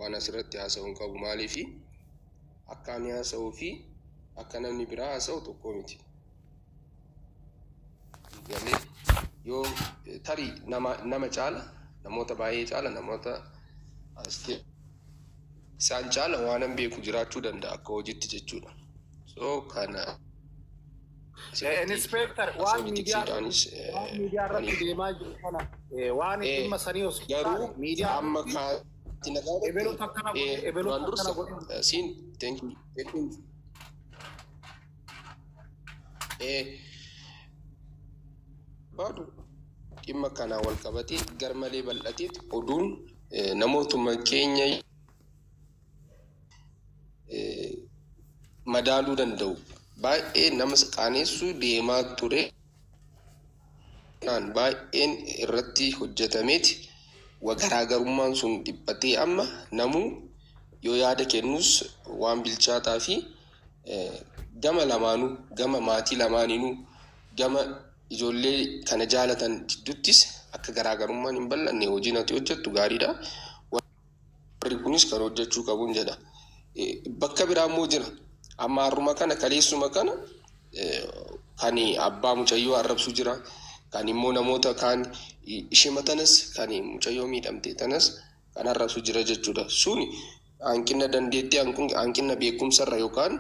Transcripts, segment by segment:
Waan asirratti haasa'u hin qabu. Maaliifi akka ani haasa'uu fi akka namni biraa haasa'u tokko miti. Galee yoo tarii nama caala, namoota baay'ee caala, namoota as isaan caala waanan beeku jiraachuu danda'a akka hojiitti jechuudha. So kana asirratti Inspector, waan haasa'uu miidiyaa tiksiidhaanis waan miidiyaa irratti deemaa jiru kana waan dhimma sanii osoo hin garuu taane miidiyaa amma irratti kaati na gaafatte ebeluutu akkana godhe, ebeluutu duraan akkana dursa godhe. siin thank you, thank you. Barbaadu dhimma kanaan wal qabatee gar malee bal'ateet oduun namootuma keenya madaaluu danda'u baay'ee nama qaaneessuu deemaa ture. Kanaan baay'een irratti hojjetameeti garaagarummaan sun dhiphatee amma namuu yoo yaada kennus waan bilchaataa fi gama lamaanuu, gama maatii lamaaninuu, gama ijoollee kana jaalatan jidduuttis akka garaagarummaan hin bal'anne hojiin ati hojjettu gaariidha. Warri kunis kan hojjechuu qabuun jedha. Bakka biraa immoo jira. Amma har'uma kana, kaleessuma kana, kan abbaa mucayyoo arrabsu jira. Kan immoo namoota kaan ishema tanas, kan mucayyoo miidhamte tanas kan arrabsu jira jechuudha. Suni hanqina dandeettii, hanqina beekumsarra yookaan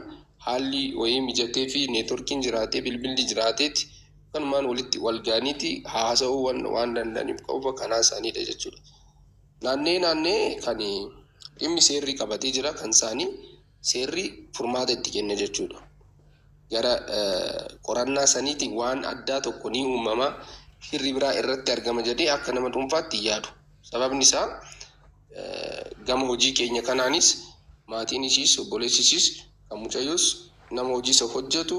haalli wayii mijatee fi neetworkiin jiraatee bilbilli jiraateeti kanumaan walitti wal ga'aniiti haasa'uu waan danda'aniif qofa kanaa isaaniidha jechuudha. Naannee naannee kan dhimmi seerri qabatee jira, kan isaanii seerri furmaata itti kenna jechuudha. Gara qorannaa saniitiin waan addaa tokko ni uumama, firri biraa irratti argama jedhee akka nama dhuunfaatti hin yaadu. Sababni isaa gama hojii keenya kanaanis maatiin ishiis, obboleessi ishiis, kan mucayyoos nama hojii isa hojjetu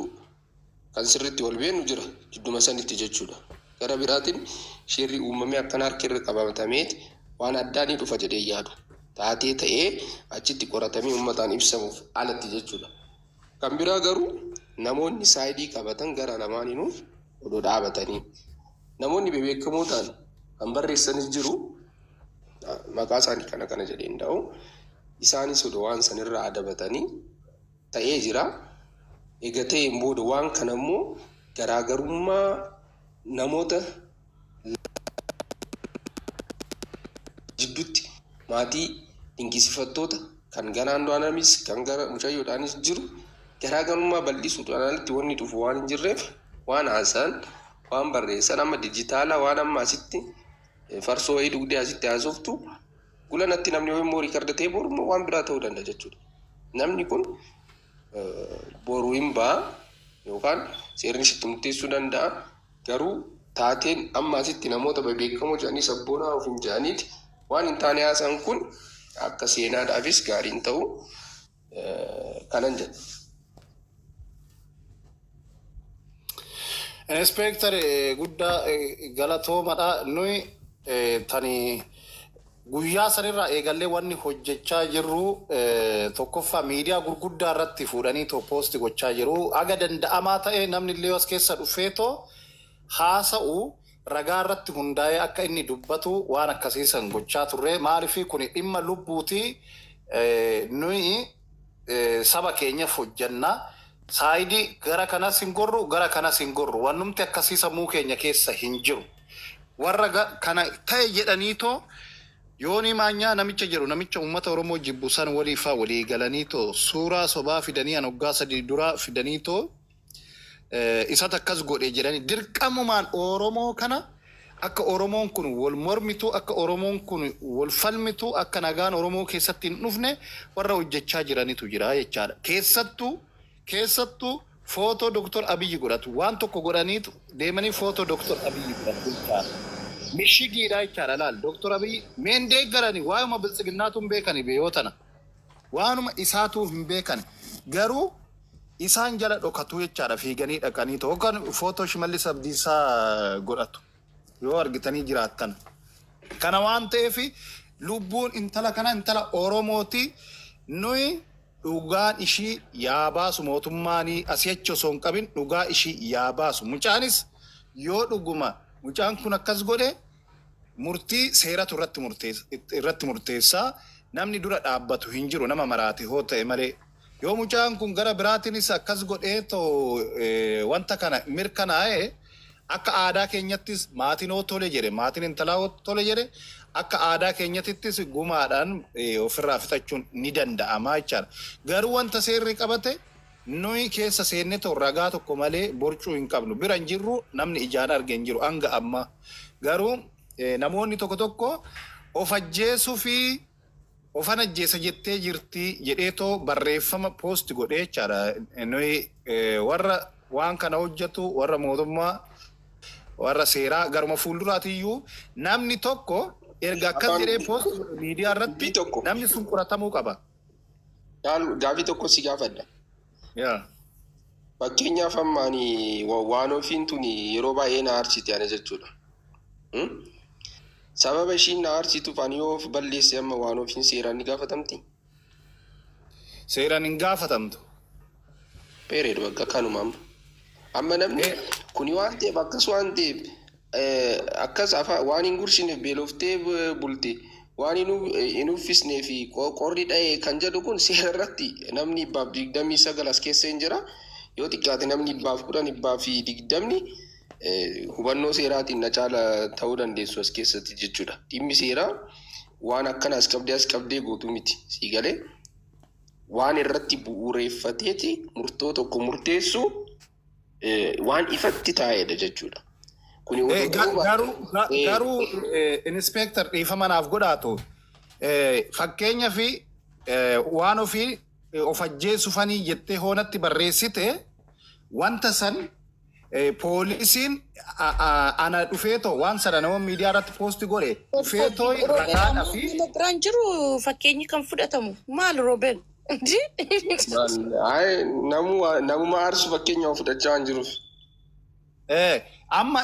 kan sirriitti wal beeknu jira jidduma sanitti jechuudha. Gara biraatiin shirri uumamee akkana harki irra qabatameet waan addaa ni dhufa jedhee yaadu. Taatee ta'ee achitti qoratamee uummataan ibsamuuf alatti jechuudha. Kan biraa garuu namoonni saayidii qabatan gara lamaaniinuu odoo dhaabatanii, namoonni bebeekamoo ta'an kan barreessanis jiru, maqaa isaanii kana kana jedhee hin dha'u, isaanis odoo waan sanirraa adabatanii ta'ee jira. Egaa ta'een booda waan kana immoo garaagarummaa namoota jidduutti maatii dinqisiifattoota kan gara Andu'aalamis kan gara mucayyoodhaanis jiru garaagarummaa bal'isuudhaan alatti wanni dhufu waan hin jirreef, waan haasa'an, waan barreessan amma dijitaala, waan amma asitti farsoo wayii dhugdee asitti haasoftu gulanatti namni wayii immoo riikarda ta'e boru immoo waan biraa ta'uu danda'a jechuudha. Namni kun boru hin ba'a yookaan seerri sitti murteessuu danda'a. Garuu taateen amma asitti namoota bebeekamoo jedhanii sabboonaa of hin jedhaniiti waan hin taane haasa'an kun akka seenaadhaafis gaarii hin ta'u kanan jedha. Inspector, guddaa galatoomadha. Nuyi tani guyyaa sanirraa eegallee wanni hojjechaa jirru tokkoffaa miidiyaa gurguddaa irratti fuudhanii too post gochaa jiru. Aga danda'amaa ta'e namni illee as keessa dhufeetoo haasa'u ragaa irratti hundaa'ee akka inni dubbatu waan akkasiisan gochaa turre. Maaliif kun dhimma lubbuuti, nuyi saba keenyaaf hojjanna. Saayidii gara kanas hin gorru, gara kanas hin gorru. Wannumti akkasii sammuu keenya keessa hin jiru. Warra kana ta'e jedhaniitoo Yoonii Maanyaa namicha jedhu, namicha uummata Oromoo jibbu san waliifaa walii galaniitoo suuraa sobaa fidanii an waggaa 3 duraa fidaniitoo isatu akkas godhe jedhanii dirqamumaan Oromoo kana akka Oromoon kun wal mormitu, akka Oromoon kun wal falmitu, akka nagaan Oromoo keessatti hin dhufne warra hojjechaa jiranitu jira jechaadha. Keessattuu footoo Doktor Abiyyi godhatu. Waan tokko godhaniitu deemanii footoo Doktor Abiyyi godhatu jechaadha. Mishigiidha jechaadha laal. Doktor Abiyyi meen deeggarani waa'uma biltsiginnaatu hin beekani yoo tana. Waanuma isaatuu hin beekani. Garuu isaan jala dhokatu jechaadha fiiganii dhaqanii yookaan footoo Shimallis Abdiisaa godhatu yoo argitanii jiraattan. Kana waan ta'eef lubbuun intala kana intala Oromooti, nuyi dhugaan ishii yaa baasu mootummaanii, asii achi osoo hin qabin dhugaa ishii yaa baasu. Mucaanis yoo dhuguma mucaan kun akkas godhe murtii seeratu irratti murteessa. Namni dura dhaabbatu hin jiru nama maraate hoo ta'e malee. Yoo mucaan kun gara biraatiinis akkas godhee too wanta kana mirkanaa'e, akka aadaa keenyattis maatiin hoo tole jedhe, maatiin intalaa hoo tole jedhe, akka aadaa keenyatittis gumaadhaan ofirraa fixachuun ni danda'ama jechaadha. Garuu wanta seerri qabate nuyi keessa seennee too ragaa tokko malee borcuu hin qabnu. Bira hin jirru, namni ijaan arge hin jiru hanga ammaa. Garuu namoonni tokko tokko of ajjeesuu fi ofan ajjeesa jettee jirti jedheetoo barreeffama post godhee jechaadha. Nuyi warra waan kana hojjetu, warra mootummaa, warra seeraa, garuma fuulduraatiyyuu namni tokko erga akkas Afaan jedhee post godhe miidiyaa irratti dubbii tokko namni sun qoratamuu qaba. Gaafii tokko si gaafadha. Yaa. Fakkeenyaaf amma ani waan ofiin tuni yeroo baay'ee na aarsite ana jechuudha. Sababa ishiin na aarsituuf ani yoo of balleesse amma waan ofiin seeraan ni gaafatamti? Seeraan hin gaafatamtu. Period, bakka kanuma amma. Amma namni kuni waan ta'eef, akkas waan ta'eef, akkas afaan waan hin gurshineef beeloftee bulte, waan hin uffisnee fi qorri dha'e kan jedhu kun seera irratti namni 129 as keessa hin jira. Yoo xiqqaate namni 110, 120 hubannoo seeraatiin na caala ta'uu dandeessu as keessatti jechuudha. Dhimmi seeraa waan akkana as qabdee as qabdee guutuu miti. Sii galee, waan irratti bu'uureeffateeti murtoo tokko murteessu waan ifatti taa'edha jechuudha. Kuni odoo ta'uu baate Garuu garuu inspector, dhiifama naaf godhaatu, fakkeenya fi waan ofii of ajjeesufanii jettee hoonatti barreessite, wanta san poolisiin ana dhufeetoo waan sana nama miidiyaa irratti post godhe dhufeetoo ragaadha fi Nama biraan jiru fakkeenyi kan fudhatamu maal, Roobel? Ay, namuma aarsu fakkeenya fudhachaa waan jiruuf. Amma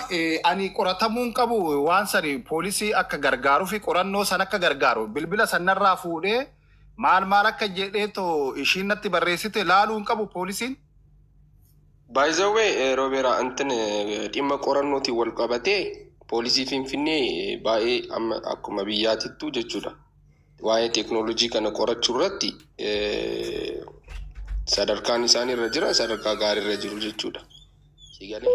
ani qoratamuun qabu waan sani poolisii akka gargaaruu fi qorannoo san akka gargaaru bilbila sanarraa fuudhee maal maal akka jedheetoo ishiin natti barreessite laaluu hin qabu poolisiin. By the way, Robeera, antin dhimma qorannootiin wal qabatee poolisii Finfinnee baay'ee amma akkuma biyyaatittuu jechuudha. Waa'ee teeknooloojii kana qorachuu irratti sadarkaan isaan irra jira sadarkaa gaarii irra jiru jechuudha. Si galee,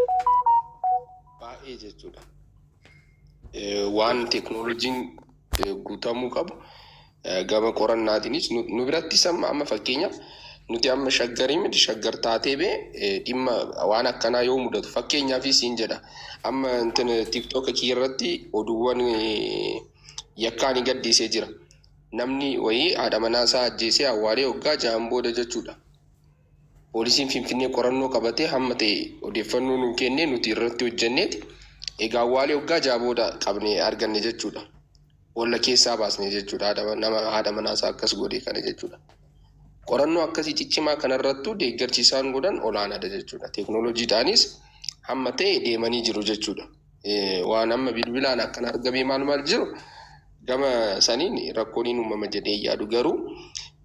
baay'ee jechuudha. Waan teeknooloojiin guutamuu qabu gama qorannaatiinis nu birattis amma amma fakkeenyaaf nuti amma Shaggarii miti, Shaggar taatee bee dhimma waan akkanaa yoo mudatu, fakkeenyaaf siin jedha, amma intin TikTok kiyya irratti oduuwwan yakkaa ni gadhiisee jira. Namni wayii haadha manaa isaa ajjeesee awwaalee waggaa 6n booda jechuudha. Poolisiin Finfinnee qorannoo qabatee hamma ta'e odeeffannoo nuu kennee nuti irratti hojjenneeti egaa awwaalee waggaa 6 booda qabne arganne jechuudha. Boolla keessaa baasne jechuudha haadha nama haadha manaa isaa akkas godhe kana jechuudha. Qorannoo akkasii ciccimaa kanarrattuu deeggarsi isaan godhan olaanaadha jechuudha. Teeknooloojiidhaanis hamma ta'e deemanii jiru jechuudha. Waan amma bilbilaan akkana argamee maal maal jiru gama saniin rakkoon hin uumama jedhee yaadu, garuu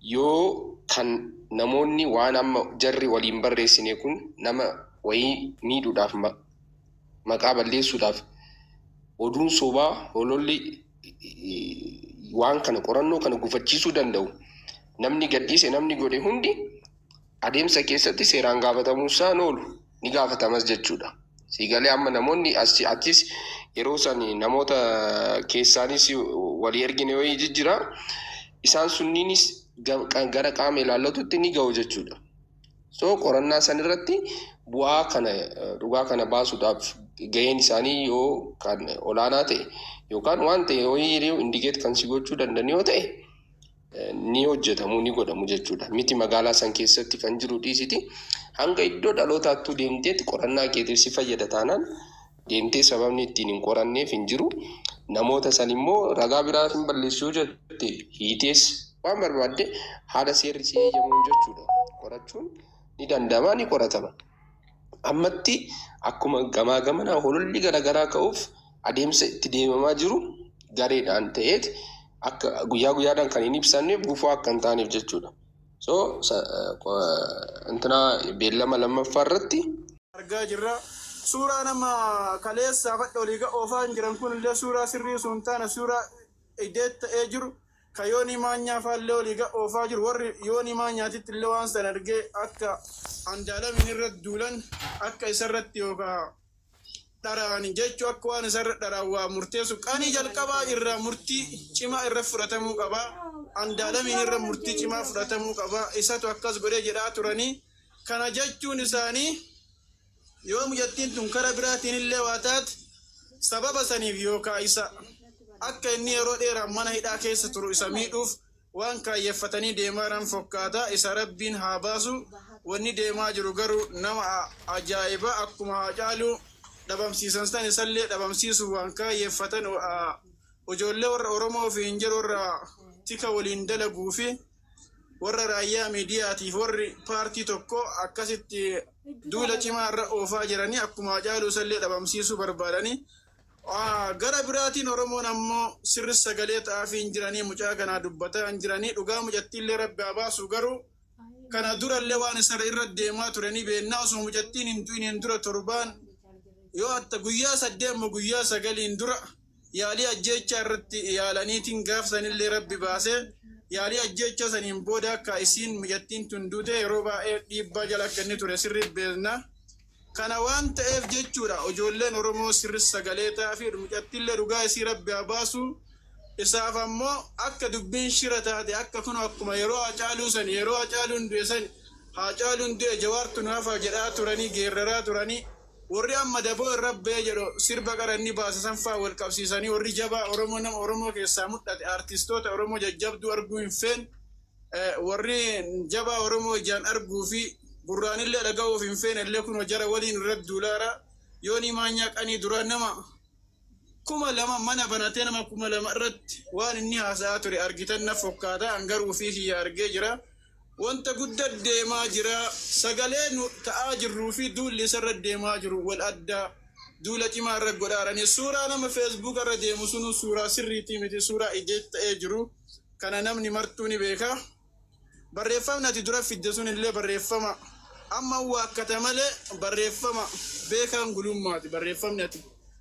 yoo kan namoonni waan amma jarri waliin barreessine kun nama wayii miidhuudhaaf, maqaa balleessuudhaaf, oduun sobaa, hololli waan kana qorannoo kana gufachiisuu danda'u namni gadhiise, namni godhe hundi adeemsa keessatti seeraan gaafatamuu isaa oolu, ni gaafatamas jechuudha. Siigalee, amma namoonni achis yeroo san namoota keessaanis walii ergine wayii jijjira. Isaan sunniinis gara qaama ilaallatutti ni ga'u jechuudha. So qorannaa san irratti bu'aa kana, dhugaa kana baasuudhaaf gaheen isaanii yoo kan olaanaa ta'e yookaan waan ta'e wayii indicate kan si gochuu danda'an yoo ta'e ni hojjetamu, ni godhamu jechuudha. Miti magaalaa san keessatti kan jiru dhiisiti, hanga iddoo dhalootaattuu deemteetti qorannaa keetiif si fayyada taanaan deemtee sababni ittiin hin qoranneef hin jiru. Namoota san immoo ragaa biraa hin balleessu yoo jette hiitees waan barbaadde haala seerri si eeyyamuun jechuudha. Qorachuun ni danda'ama, ni qoratama. Ammatti akkuma gamaa gamanaa hololli garaagaraa ka'uuf adeemsa itti deemamaa jiru gareedhaan ta'eet akka guyyaa guyyaadhaan kan hin ibsanneef gufuu akka hin taaneef jechuudha. So intina beellama lammaffaa irratti argaa jirra. Suuraa nama kaleessa fadha olii oofaa hin jiran kun illee suuraa sirrii osoo hin taane suuraa ideet ta'ee jiru. Ka Yoonii Maanyaa faallee olii ga oofaa jiru, warri Yoonii Maanyaatitti illee waan san argee akka Andaalamiin irra duulan, akka isarratti yookaan dharaan jechuu, akka waan isarra dharaan waa murteessu qanii jalqabaa irraa murtii cimaa irra fudhatamuu qaba. Andaalamiin irra murtii cimaa fudhatamuu qaba. Isatu akkas godhee jedhaa turanii. Kana jechuun isaanii yoo mucattiin tun kara biraatiin illee waa taate, sababa saniif yookaan isa akka inni yeroo dheeraa mana hidhaa keessa turu isa miidhuuf waan kaayyeffatanii deemaa jiran fokkaata. Isa Rabbiin haa baasu. Wanni deemaa jiru garuu nama ajaa'iba. Akkuma Haacaaluu dhabamsiisan san isallee dhabamsiisuuf waan kaayyeffatan, ijoollee warra Oromoo fi hin jedhu, warra tika waliin dalaguu fi warra raayyaa miidiyaatiif warri paartii tokko akkasitti duula cimaa irra oofaa jiranii, akkuma Haacaaluu isallee dhabamsiisuu barbaadanii. Gara biraatiin Oromoon ammoo sirri sagalee ta'aafii hin jiranii, mucaa kanaa dubbataa hin jiranii. Dhugaa mucattiillee Rabbi haa baasu. Garuu kana durallee waan isa irra deemaa turanii beennaa. Osoo mucattiin hin du'iniin dura torbaan yoo atta guyyaa 8 moo guyyaa 9n dura yaalii ajjeechaa irratti yaalaniitiin gaafsanillee Rabbi baasee, yaalii ajjeechaa saniin booda akka isiin mucattiin tun duute yeroo baay'ee dhiibbaa jala akka inni ture sirri beekna. Kana waan ta'eef jechuudha, ijoolleen Oromoo sirri sagalee ta'aa fi mucattiillee dhugaa isii Rabbi haa baasu. Isaaf ammoo akka dubbiin shira taate, akka kun akkuma yeroo Hacaaluu san, yeroo Hacaaluun du'e san, "Hacaaluun du'e, Jawaartu nu hafa" jedhaa turanii, geerraraa turanii. Warri amma daboo irra ba'ee jedhu sirba qara inni baase san fa'aa wal qabsiisanii, warri jabaa Oromoo, nama Oromoo keessaa mul'ate, aartistoota Oromoo jajjabduu arguu hin feen, warri jabaa Oromoo ijaan arguu fi gurraanillee dhaga'uuf hin feene illee kun jara waliin irratti duulaara. Yoonii Maanyaa qanii dura nama 2000 mana banatee nama 2000 irratti waan inni haasa'aa ture argitan na fokkaata. Hangaruu fi kiyya argee jira. Wanta guddaa deemaa jira. Sagalee nu ta'aa jirruu fi duulli isarra deemaa jiru wal addaa. Duula cimaa irra godhaaranii suuraa nama Facebook irra deemu sunu suuraa sirriitii miti, suuraa ijee ta'ee jiru. Kana namni martuu ni beeka. Barreeffamni ati dura fidde sun illee barreeffama amma waakkata malee barreeffama Beekaan Gulummaati. Barreeffamni ati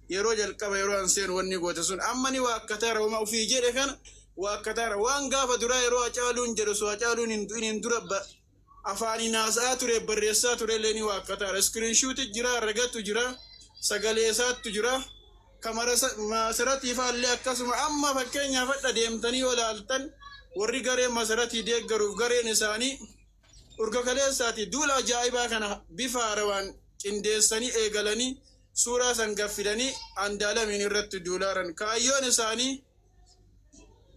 yeroo jalqaba yeroo an seenu wanni goote sun amma ni waakkataara. Wama ofii jedhe kana waakkataara. Waan gaafa duraa yeroo Hacaaluun jedhu osoo Hacaaluun hin du'iniin dura afaaniin haasa'aa ture, barreessaa ture illee ni waakkataara. Screenshot jira, ragatu jira, sagalee isaattu jira. Kamara Masaratii faallee akkasuma. Amma fakkeenyaaf hadha deemtanii yoo ilaaltan, warri garee Masaratii deeggaruuf gareen isaanii urga kaleessaati duula ajaa'ibaa kana bifa haarawaan qindeessanii eegalanii, suuraa san gaffidanii Andaalamiin irratti duulaaran. Kaayyoon isaanii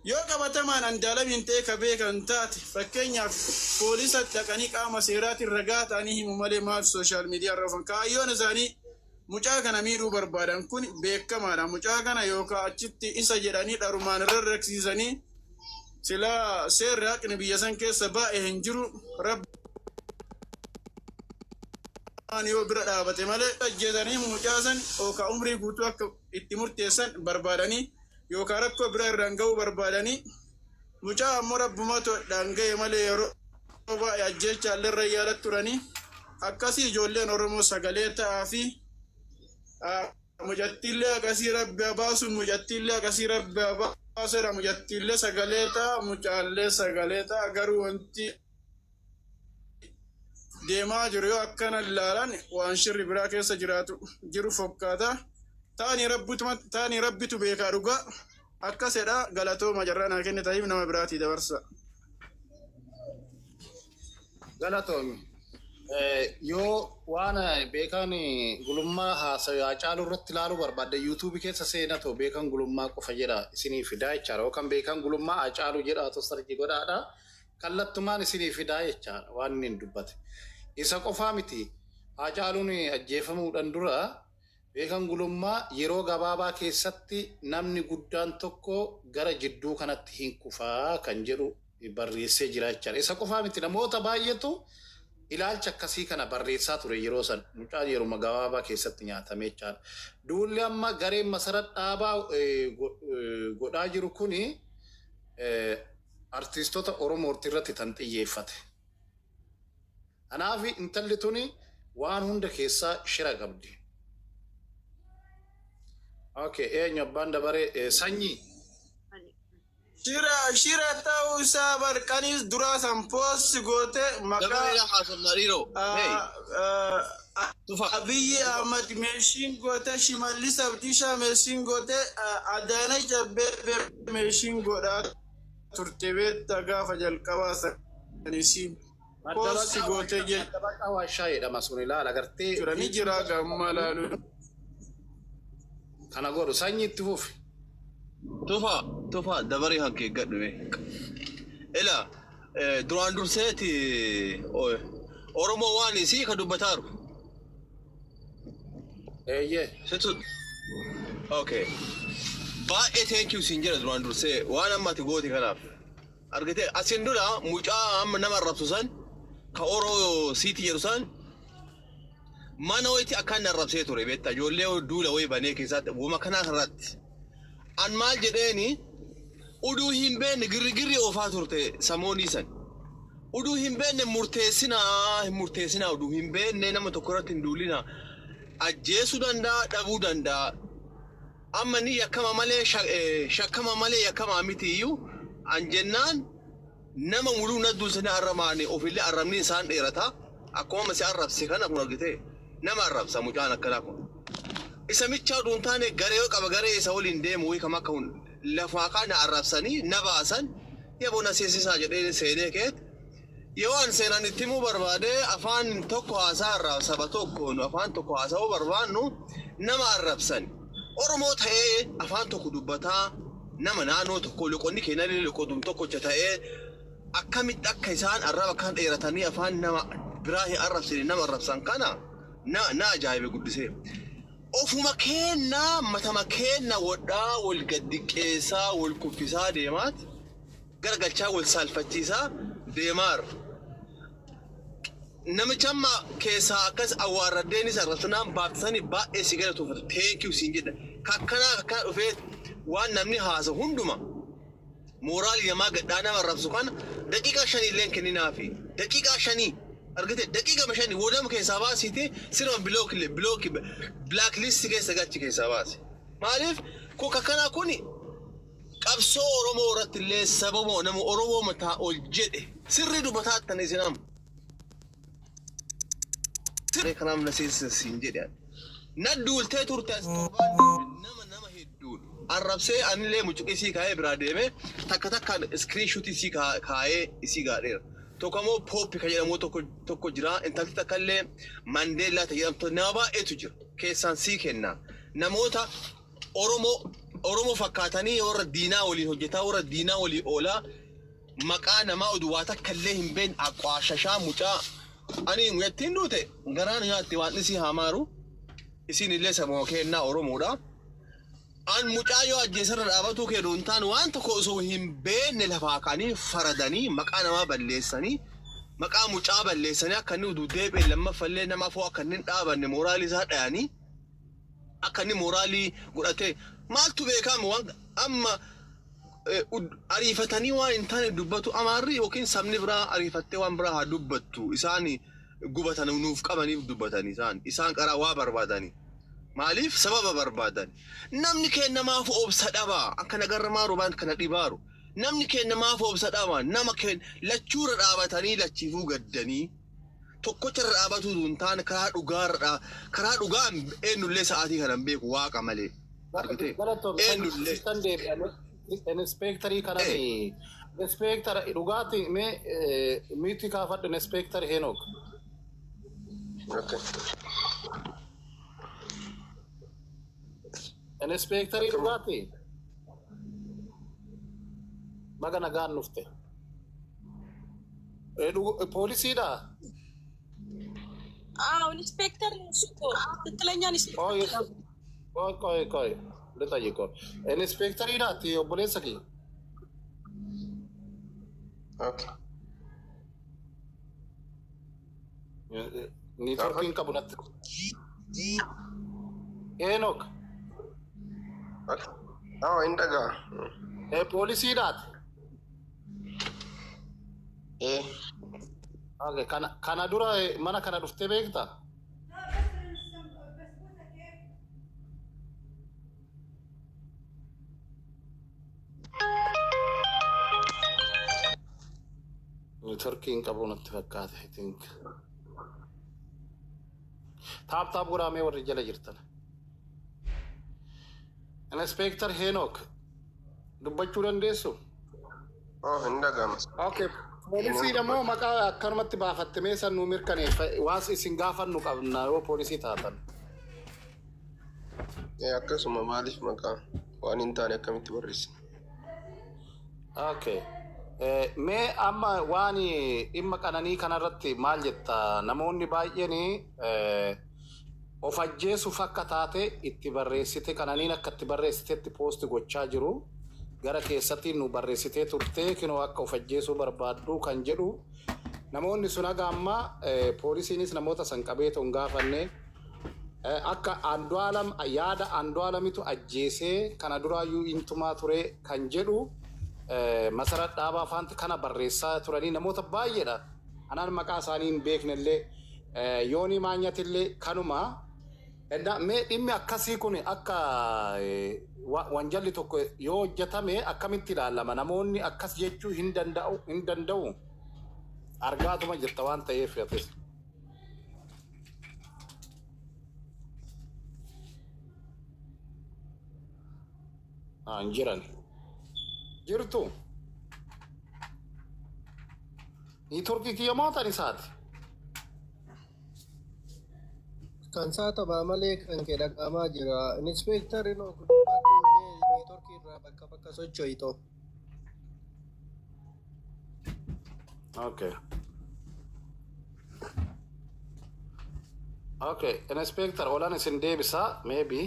yoo qabatamaan Andaalamiin ta'e ka beekan taate, fakkeenyaaf poolisa dhaqanii qaama seeraatiin ragaa ta'anii himu malee maal social media irra oofan? Kaayyoon isaanii mucaa kana miidhuu barbaadan kun beekamaadha. Mucaa kana yookaan achitti isa jedhanii dharumaan irra raksiisanii, silaa seerri haqni biyya san keessa baay'ee hin jiru, Rabbi yoo bira dhaabate malee, ajjeesanii mucaa san yookaan umrii guutuu akka itti murteessan barbaadanii yookaan rakkoo biraa irraan ga'uu barbaadanii. Mucaa ammoo Rabbumatu dhaan ga'e malee yeroo baay'ee ajjeechaa illee irra yaala turanii. Akkasii ijoolleen Oromoo sagalee ta'aa fi mucattiillee akkasii Rabbi haa baasu, mucattiillee akkasii Rabbi haa baasuudha. Mucattiillee sagalee ta'a, mucaallee sagalee ta'a. Garuu wanti deemaa jiru yoo akkana ilaalan waan shirri biraa keessa jiraatu jiru fokkaata. Taanii Rabbitu beekaa dhugaa akkasidha. Galatooma, jarraa naa kenne ta'iif nama biraatii dabarsa. Galatoomi. Yoo waan Beekaan Gulummaa haasawu Haacaaluu irratti ilaaluu barbaadde, YouTube keessa seenatoo Beekan Gulummaa qofa jedha isinii fidaa jechaadha. Yookaan Beekan Gulummaa Haacaaluu jedhaatu search godhaadha. Kallattumaan isinii fidaa jechaadha waan inni hin dubbate. Isa qofaa miti. Haacaaluun ajjeefamuudhaan dura Beekan Gulummaa yeroo gabaabaa keessatti namni guddaan tokko gara jidduu kanatti hin kufaa kan jedhu barreessee jira jechaadha. Isa qofaa miti, namoota baay'eetu ilaalcha akkasii kana barreessaa ture yeroo san, mucaan yeruma gabaabaa keessatti nyaatame jechaadha. Duulli amma gareen Masarat Dhaabaa godhaa jiru kuni artiistota Oromoorti irratti tan xiyyeeffate. Kanaaf intalli tuni waan hunda keessaa shira qabdi. Okay, eenyu abbaan dabaree? Sanyii. Shira ta'uu isaa barqaniis duraa san post goote maqaa Dabareedha haasofnaa dhiiroo. Hey, Tufa. Abiyyi Ahmad meeshiin goote, Shimallis Abdiishaa meeshiin goote, Adaanach Abeebee meeshiin godhaa turte beektaa gaafa jalqabaa sanisiin post goote Maddabaqa waashaa jedhama sun ilaala agartee jechuudha ni jira gamma laalu. Kana godhu sanyii itti fufi. Tufa, tufa dabaree kan kee gadhume. Ila duraan durseeti Oromoo waan isii ka dubbataaru. Eeyyee. Situ. Okay. Baay'ee thank you siin jedha duraan dursee waan amma ati goote kanaaf. Argitee asin dura mucaa amma nama arrabsu san ka Oroo siiti jedhu san mana wayitti akkaan arrabsee ture beektaa ijoollee duula wayii banee keessatti wama kanaa irratti. An maal jedheeni uduu hin beekne girrigirri oofaa turte samoonii san. Uduu hin beekne murteessinaa hin murteessinaa uduu hin beekne nama tokko irratti hin duulinaa. Ajjeesuu danda'a dhabuu danda'a. Amma ni yakkama malee shakkama malee yakkamaa miti iyyuu an jennaan nama muluu na duulsanii arramaani ofillee arrabni isaan dheerata. Akkuma si arrabse kana kun argite nama arrabsa mucaan akkanaa kun. Isa michaa utuu hin taane garee yoo qaba garee isa waliin deemu wayii kam akka lafaa kana arrabsanii na baasan yaboo na seesisaa jedhee seenee keet. Yoo an seenaan itti himuu barbaade afaan tokko haasaa irraa saba tokkoon afaan tokko haasa'uu barbaannu nama arrabsan. Oromoo ta'ee afaan tokko dubbataa nama naannoo tokko loqonni keenyallee loqodum tokkocha ta'ee akkamitti akka isaan arraba kan dheeratanii afaan nama biraa hin arrabsine nama arrabsan kana na ajaa'ibe guddisee. Ofuma keenna matama keenna wodhaa wal gaddiqqeessaa wal kuffisaa deemaat garagalchaa wal saalfachiisaa deemaar. Namicha amma keessaa akkas awwaarraddeenis arrabsinaan baaftisanii baay'ee si galatoofatu thank you siin jedha. Kakkanaa akkana dhufee waan namni haasa hunduma mooraalii namaa gadhaa nama arrabsu kana daqiiqaa 5 illee kenninaafi daqiiqaa 5 argite daqiiqaa 5 woodama keessaa baasiiti sirma block block black list keessa gachi keessaa baasi. Maaliif kun kakkanaa kuni qabsoo Oromoo irratti illee sababa nama Oromoo mataa ol jedhe sirrii dubbataa tan isin amma. Sirrii kanaaf na siin jedhe. Na duultee turte as torbaan nama hedduun arrabsee anillee mucuqii isii kaa'ee biraa deeme takka takkaan screenshot isii kaa'ee isii gaadheera. Tokko immoo Pooppi kan jedhamu tokko tokko jira. Intalli takka illee Mandeellaa ta jedhamtu nama baay'eetu jira. Keessaan sii kenna. Namoota Oromoo fakkaatanii warra diinaa waliin hojjetaa warra diinaa waliin oolaa maqaa namaa oduu waa takka illee hin beekne aqwaashashaa mucaa ani mucattiin duute garaan nyaatti waan isii hamaaru isin illee sabuma kennaa Oromoodha. An mucaa yoo ajjeesarra dhaabatuu kee hin taane waan tokko osoo hin beekne lafaa ka'anii faradanii maqaa namaa balleessanii maqaa mucaa balleessanii akka inni uduu deebi'e lammaffallee nama afoo akka inni hin dhaabanne mooraalii isaa dhayanii akka inni mooraalii godhatee maaltu beekama waan amma ariifatanii waan hin taane dubbatu amaarri yookiin sabni biraa ariifattee waan biraa haa dubbattu isaan gubatan nuuf qabaniif dubbatan isaan qaraa waa barbaadanii. Maaliif sababa barbaadan? Namni keenya maaf obsa dhabaa akka nagarra maaru waan kana dhibaaru. Namni keenya maaf obsa dhabaa nama keenya lachuurra dhaabatanii lachiifuu gaddanii tokkocharra dhaabatu hin taane karaa dhugaarra karaa dhugaa eenyullee sa'aatii kana hin beeku waaqa malee. Argitee? Eenyullee. Sistan deebi'an inspektarii kanan inspektara dhugaati mee mute kaafadhu inspektar Henook. Okay. Inspektarii dhugaati. Baga nagaan dhufte. Poolisiidha. አዎ ኢንስፔክተር ነው እሱ እኮ ትክክለኛ ኢንስፔክተር ቆይ ነው። ቆይ ቆይ ቆይ ልጠይቀው። Inspektariidhaati obboleessa kiyya. Okay. Niitworkiin qabu natti. Henook. Okay. Awa hin dhagaa. Poolisiidhaati. Eh. Okay, kana dura mana kana dhuftee beektaa? Networkii hin qabu natti fakkaate, I think. Tap tap godhaamee warri jala jirtan. Inspector Henook, dubbachuu dandeessu? Oh, hin dhaga'ama. Okay. Poolisii immoo maqaa akkanumatti baafatte mee san nuu mirkaneeffa, waas isin gaafannu qabna yoo poolisii taatan. Akkasuma maaliif maqaa waan hin taane akkamitti barreessina? Okay. Mee amma waan dhimma Qananii kanarratti maal jetta? Namoonni baay'een of ajjeesuuf akka taate itti barreessite, Qananiin akka itti barreessitetti post gochaa jiru. Gara keessatti nu barreessitee turte, kinoo akka of ajjeesuu barbaaddu kan jedhu. Namoonni sun haga ammaa poolisiinis namoota san qabee hin gaafanne. Akka Andu'aalam, yaada Andu'aalamitu ajjeesee, kana duraayyuu intumaa ture kan jedhu, Masarat Dhaabaa faanti kana barreessaa turanii namoota baay'eedha. Anaan maqaa isaanii hin beeknellee, Yoonii Maanyatillee kanuma. Mee dhimmi akkasii kun akka wanjalli tokko yoo hojjetame akkamitti ilaalama? Namoonni akkas jechuu hin danda'u hin danda'u. Argaatuma jirta waan ta'eef atis. Hin jiran. Jirtu. Networkii kiyya moo tan isaati? Kan isaa taphaa malee kan kee dhaqamaa jira. Inspector networkii irraa bakka bakka socho'ito. Okay. Okay, Inspector, olan isin deebisa, maybe.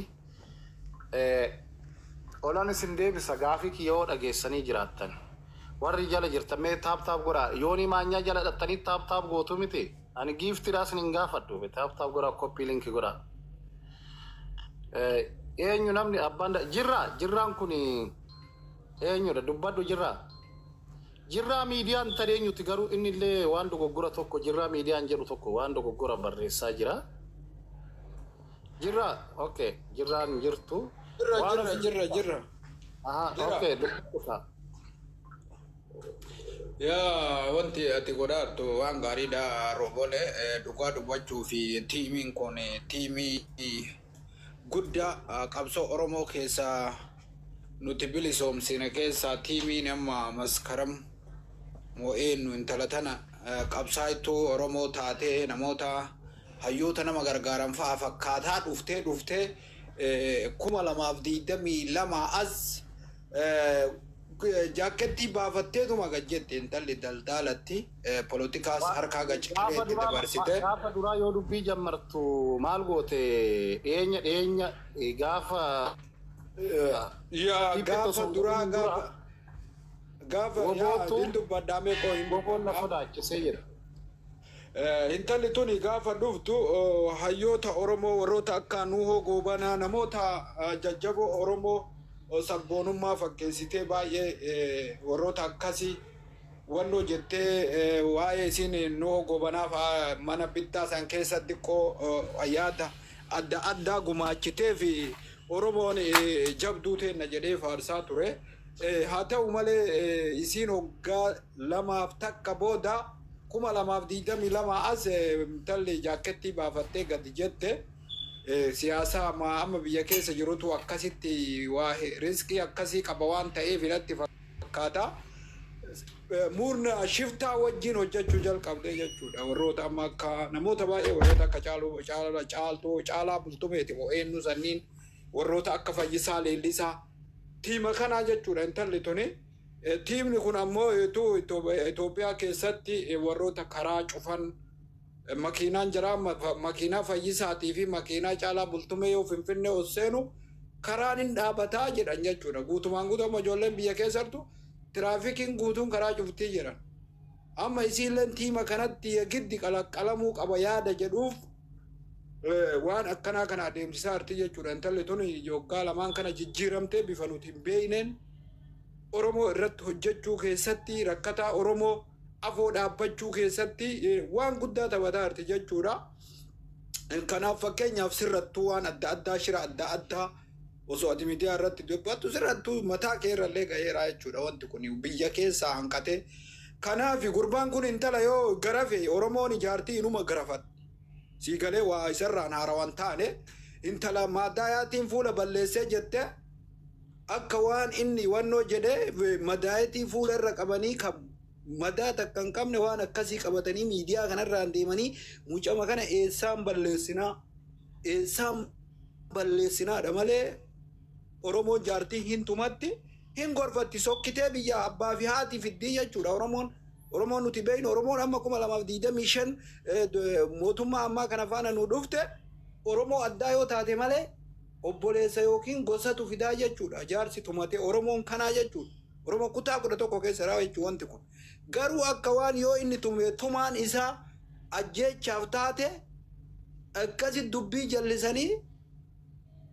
Olan isin deebisa gaafii kiyya yoo dhageessanii jiraattan. Warri jala jirtan mee tap tap godhaa. Yoonii Maanyaa jala dhattanii tap tap gootu miti. Ani giiftiidhaa isin hin gaafadhu. Tap tap godhaa, copy link godhaa. Eenyu namni abbaan jirra, jirraan kun eenyudha? Dubbadhu, jirra. Jirraa Miidiyaan tan eenyuti? Garuu inni illee waan dogoggora tokko, Jirraa Miidiyaan jedhu tokko waan dogoggora barreessaa jira. Jirra, okay, jirraan jirtu. Jirra. Waan Jirra, jirra, jirra. Aha, Jira. okay, dubbadhu. Yaa, wanti ati godhaattu waan gaariidha, Roobole. Dhugaa dubbachuu fi tiimiin kun tiimii guddaa qabsoo Oromoo keessaa nuti bilisoomsine keessaa tiimiin amma Maskaram moo'eennu intala tana qabsaa'ittuu Oromoo taatee namoota hayyoota nama gargaaran fa'a fakkaataa dhuftee dhuftee 2022 as jaakkettii baafatteetuma gad jette. Intalli daldaalatti poolitikaas harkaa Gaafa gaciqileetti duraa dabarsite. Gaafa duraa yoo dubbii jammartu maal goote? Dhiyeenya dhiyeenya gaafa Yaa dhiibbee gaafa osoo hin duraa godhin dura gaafa yaa wobootu hin dubbadhaame koo hin woboon na dubbadhaa. sodaachisee jira. Intalli tuni gaafa dhuftu hayyoota Oromoo warroota akka Nuhoo Goobanaa, namoota jajjaboo Oromoo sabboonummaa fakkeessitee baay'ee warroota akkasii wannoo jettee waa'ee isiin Nuhoo Goobanaa fa'aa mana bittaa san keessa xiqqoo yaada adda addaa gumaachitee fi Oromoon jabduu teenna jedhee faarsaa ture. Haa ta'u malee isiin hoggaa lamaaf takka booda 2022 as intalli jaakkettii baafattee gadi jette. Siyaasa amma biyya keessa jirutu akkasitti waa riskii akkasii qaba waan ta'eef natti fakkaata. Murna shiftaa wajjin hojjechuu jalqabdee jechuudha. Warroota amma akka namoota baay'ee, warroota akka Caaluu, Caaltuu, Caalaa Bultumeeti moo eenyu sanniin, warroota akka Fayyisaa Leellisaa, tiima kanaa jechuudha intalli tuni. Tiimni kun ammoo utuu Itoophiyaa keessatti warroota karaa cufan, makiinaan jira, makiinaa Fayyisaatii fi makiinaa Caalaa Bultumee yoo Finfinnee ol seenu karaan hin dhaabataa jedhan jechuudha. Guutumaan guutuu ijoolleen biyya keessattu tiraafikiin guutuun karaa cuftii jedhan. Amma isiilleen tiima kanatti giddi qalaqqalamuu qaba yaada jedhuuf waan akkanaa kana adeemsisaa jirti jechuudha. Intalli tun waggaa lamaan kana jijjiiramtee bifa nuti hin beekneen Oromoo irratti hojjechuu keessatti, rakkataa Oromoo afoo dhaabbachuu keessatti waan guddaa taphataa jirti jechuudha. Kanaaf fakkeenyaaf sirrattuu waan adda addaa, shira adda addaa osoo ati miidiyaa irratti dubbattu sirrattuu mataa kee irrallee gaheera jechuudha. Wanti kun biyya keessaa hanqatee Kanaaf gurbaan kun intala yoo garafe Oromoon ijaartii inuma garafatti. Sii galee waa isarraan haarawaan taane intala madaayaatiin fuula balleessee jette akka waan inni wannoo jedhee madaayatii fuula irra qabanii kan madaa takka hin qabne waan akkasii qabatanii miidiyaa kanarraan deemanii mucama kana eessaan balleessinaa eessaan balleessinaadha malee Oromoon jaartii hin tumatti hin gorfatti sokkitee biyya abbaa fi haati fiddii jechuudha Oromoon. Oromoon nuti beeknu Oromoon amma 2025 mootummaa ammaa kana faana nu dhufte Oromoo addaa yoo taate malee obboleessa yookiin gosatu fidaa jechuudha. Jaarsi tumatee Oromoon kanaa jechuudha. Oromoo kutaa 11 keessa raa jechuudha wanti kun. Garuu akka waan yoo inni tume tumaan isaa ajjeechaaf taate akkasi dubbii jallisanii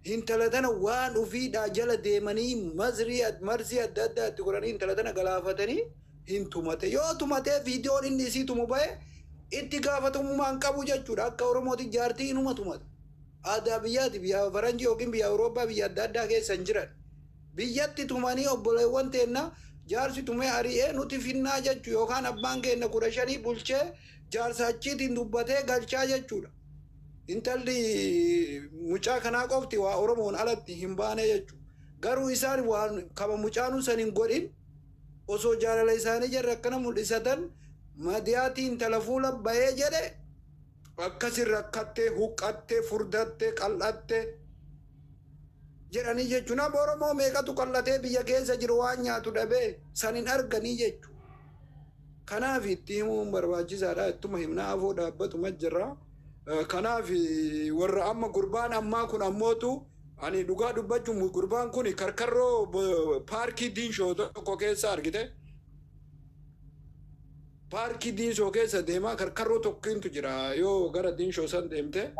intala tana waan ufiidhaa jala deemanii mazrii marzii adda addaa itti godhanii intala tana galaafatanii hin tumate. Yoo tumatee viidiyoon inni isii tumu bahe itti gaafatamummaa hin qabu jechuudha. Akka Oromooti jaartii inuma tumata. Aadaa biyyaati biyya faranjii yookiin biyya Awurooppaa biyya adda addaa keessa hin jiran. Biyyatti tumanii obboleewwan teenna jaarsi tumee ari'ee nuti finnaa jechuu yookaan abbaan keenya 15 bulchee jaarsa achiitiin dubbatee galchaa jechuudha. Intalli mucaa kanaa qofti waa Oromoon alatti hin baane jechuudha. Garuu isaan waan kama mucaanuu san hin godhin osoo jaalala isaanii jarri akkana mul'isatan madiyaatiin intala fuula bahee jedhe akkasin rakkattee huqqattee furdattee qal'attee jedhanii jechuun nama Oromoo meeqatu qal'atee biyya keessa jiru waan nyaatu dhabee san hin arganii jechuudha. Kanaaf itti himuun barbaachisaadha. Ittuma himnaa afoo dhaabbatuma jirra. Kanaaf warra amma gurbaan ammaa kun ammootu ani dhugaa dubbachuun gurbaan kun karkarroo paarkii diinshoo tokko keessa argite. Paarkii diinshoo keessa deemaa karkarroo tokkintu jira yoo gara diinshoo san deemte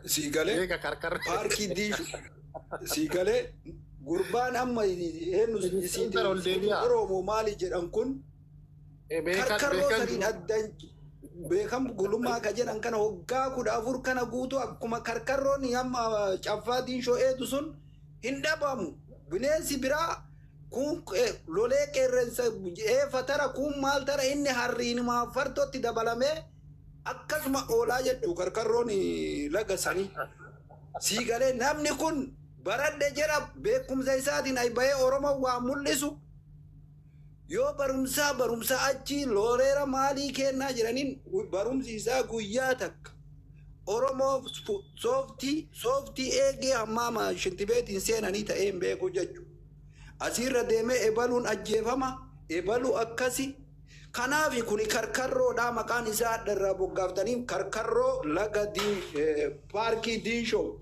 sii galee Beeka karkarra. paarkii diinshoo sii galee gurbaan amma eenyu Intala ol deebi'aa. Oromoo maali jedhan kun karkarroo saniin addan beekam gulummaa ka jedhan kana waggaa 14 kana guutuu akkuma karkarroon hamma caffaa diinshoo eedu sun hin dhabamu. Bineensi biraa kun lolee qeerrensa eefa tara kun maal tara inni harriinumaa fartootti dabalamee akkasuma oolaa jechuu karkarroon laga sanii. Sii galee namni kun baradhe jedha beekumsa isaatiin ay bahee Oromoo waa mul'isu. Yoo barumsaa barumsa achi looreera maalii kennaa jedhaniin barumsi isaa guyyaa takka. Oromoo sooftii sooftii eegee hammaama shintibeetiin seenanii ta'ee hin beeku jechuudha. Asiirra deemee ebaluun ajjeefama ebaluu akkasi. Kanaaf kuni karkarroodhaa maqaan isaa adda irraa boggaaftanii karkarroo laga paarkii diinshoo.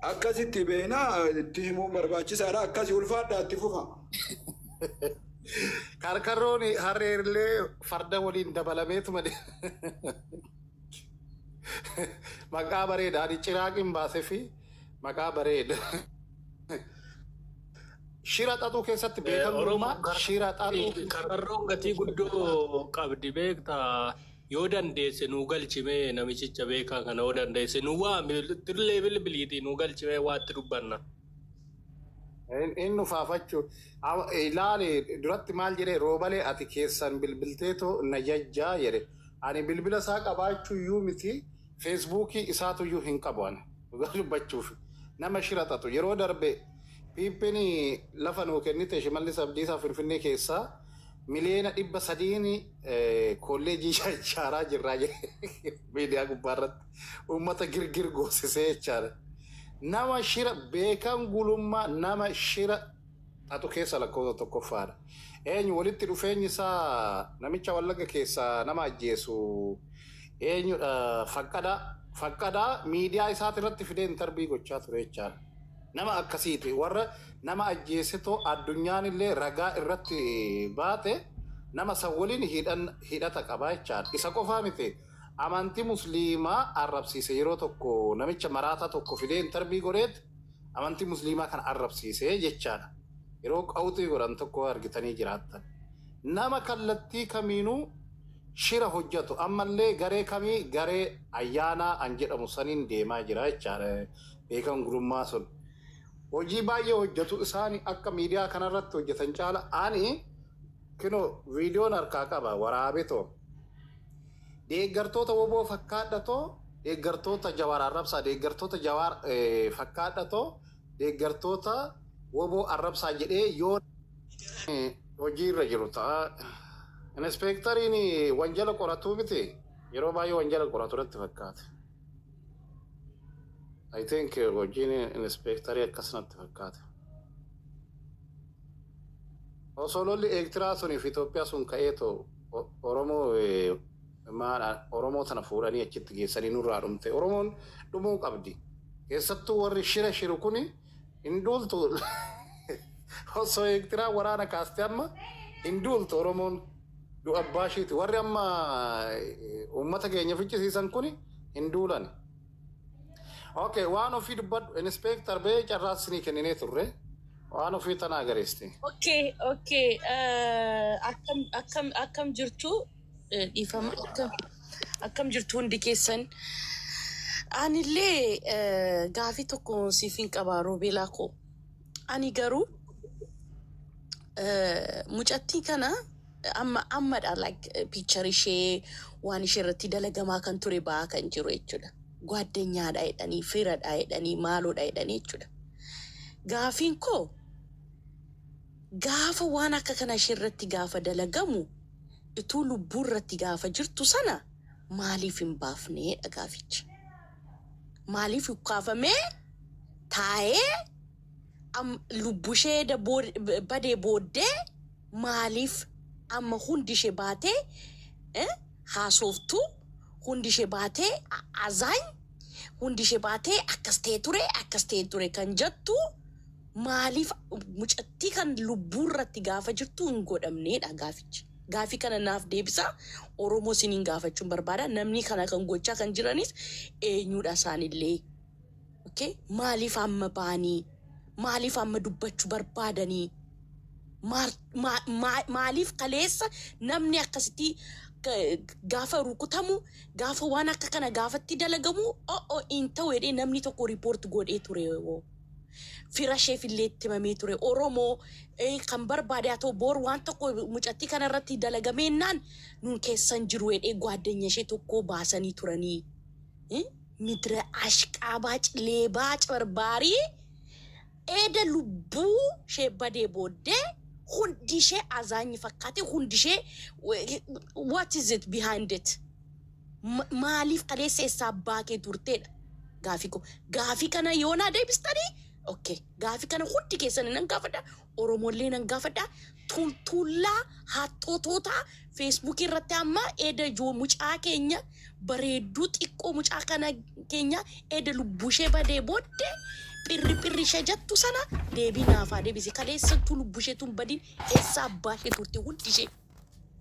Akkasitti beeknaa itti himuun barbaachisaadha. Akkasi ulfaadhaa itti fufa. Karkarroon harreellee farda waliin dabalameetu malee. Maqaa bareeda. Ani ciraaqiin baasee fi maqaa bareeda. Shira xaxuu keessatti beekamummaa shira xaxuu. Karkarroon gatii guddoo qabdi beektaa yoo dandeesse nuu galchimee namichicha beekaa kana yoo dandeesse nu waami tirlee bilbiliitii nuu galchimee waatti dubbanna. Inni nufaafachuu ilaali duratti maal jedhee roobalee ati keessan bilbilteetoo na jajjaa jedhe. Ani bilbila isaa qabaachuu iyyuu miti feesbuukii isaatu iyyuu hin qabu ani dhugaa dubbachuuf nama shira xaxu yeroo darbe piippiin lafa nuu kennite Shimallis Abdiisaa Finfinnee keessaa 300,000,000 kolleejii ijaaraa jirraa jedhe miidiyaa gubbaarratti uummata girgir goosisee jechaadha. Nama shira beekan gulummaa nama shira xaxu keessa lakkoofsa tokkoffaadha. Eenyu walitti dhufeenyi isaa namicha Wallagga keessaa nama ajjeesu eenyudha faqqadaa miidiyaa isaati irratti fidee intarbii gochaa ture jechaadha. Nama akkasiiti warra nama ajjeesitoo addunyaan illee ragaa irratti baate nama san waliin hidhata qabaa jechaadha. Isa qofaa miti amantii musliimaa arrabsiise yeroo tokko namicha maraataa tokko fidee intarbii godheet amantii musliimaa kana arrabsiise jechaadha. Yeroo qawxii godhan tokko argitanii jiraattan. Nama kallattii kamiinuu shira hojjetu ammallee garee kamii garee ayyaanaa an jedhamu saniin deemaa jira jechaadha. Beekan gulummaa sun. Hojii baay'ee hojjetu isaanii akka miidiyaa kanarratti hojjetan caala ani Kinoo viidiyoon harkaa qaba waraabetoo. Deeggartoota WBO fakkaadhatoo, deeggartoota Jawaar arrabsaa, deeggartoota Jawaar fakkaadhatoo, deeggartoota WBO arrabsaa jedhee yoo hojiirra jiru ta'a. Inspektariin wanjala qoratuu miti, yeroo baay'ee wanjala qoratu natti fakkaata. I think hojiin inspektarii akkas natti fakkaata. Osoo lolli Eertiraa sunii fi Itoophiyaa sun ka'eetoo Oromoo maal Oromoo tana fuudhanii achitti geessanii nurraa dhumte. Oromoon dhumuu qabdi. Keessattuu warri shira shiru kuni hin duultu. Osoo Eertiraa waraana kaaste amma hin duultu Oromoon, du'a abbaa ishiiti. Warri amma uummata keenya ficcisiisan kuni hin duulan. Okay, waan ofii dubbadhu. Inspector bee, carraa isinii kenninee turre. Waan ofii tana agarsiisti. Okay. Akkam akkam akkam jirtu? Dhiifama, akkam jirtu hundi keessan? Anillee gaafii tokko siif hin qaba, Roobeelaa koo. Ani garuu mucattii kana amma ammadha, like picture ishee, waan ishee irratti dalagamaa kan ture ba'aa kan jiru jechuudha. Gwaaddanyaadha jedhanii, firadha jedhanii, maaloodha jedhanii jechuudha. Gaafiin koo, gaafa waan akka kana ishee irratti gaafa dalagamu, ituu lubbuu irratti gaafa jirtu sana maaliif hin baafneedha gaafichi. Maaliif ukkaafamee taa'ee lubbuu ishee badee booddee maaliif amma hundi ishee baatee haasoftu, hundi ishee baatee azaany, hundi ishee baatee akkas ta'e ture, akkas ta'e ture kan jettu, maaliif mucattii kan lubbuu irratti gaafa jirtu hin godhamneedha gaafichi. Gaafii kana naaf deebisa. Oromoo isiniin gaafachuun barbaada. Namni kana kan gochaa kan jiranis eenyudha isaanillee? Okay? Maaliif amma ba'anii? Maaliif amma dubbachuu barbaadanii? Maaliif kaleessa namni akkasitti gaafa rukutamu, gaafa waan akka kana gaafatti dalagamu, o'o hin ta'u jedhee namni tokko report godhee ture hoo? Fira isheef illee itti himamee ture. Oromoo kan barbaade haa ta'u, boor waan tokko mucattii kana irratti dalagameennaan nun keessan jiru jedhee gwaddanya ishee tokko baasanii turanii. Midira ashqaabaac leebaa barbaarii eeda lubbuu ishee badee booddee hundi ishee azaanyi fakkaate, hundi ishee, what is it behind it? Maaliif kaleessa eessaa abbaa kee turteedha gaafii koo. Gaafii kana yoonaa deebistanii, okay, gaafii kana hundi keessan nan gaafadha, Oromollee nan gaafadha. Tultullaa hattootoota Feesbuukii irratti amma eeda ijoo mucaa keenya bareedduu xiqqoo, mucaa kana keenya eeda lubbuu ishee badee booddee phirri phirri ishee jettu sana deebii naafaa deebisi. Kaleessattuu lubbuu ishee tun badiin eessa abbaa ishee turte? Hundi ishee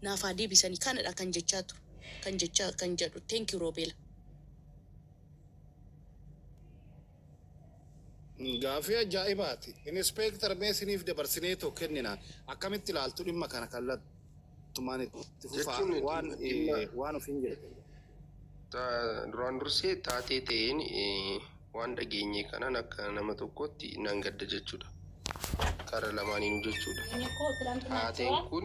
naafaa deebisanii. Kanadha kan jechaa ture, kan jechaa kan jedhu. Thank you, Roobeela. Gaafii ajaa'ibaati. Inspector mee isiniif dabarsineetoo kennina. Akkamitti ilaaltu dhimma kana kallattumaan itti fufaa Jechuun waan dhimma waan ofiin jedhu. Duraan dursee taatee ta'een waan dhageenye kanaan akka nama tokkotti nan gadda jechuudha. Kara lamaaniinuu jechuudha. Taateen kun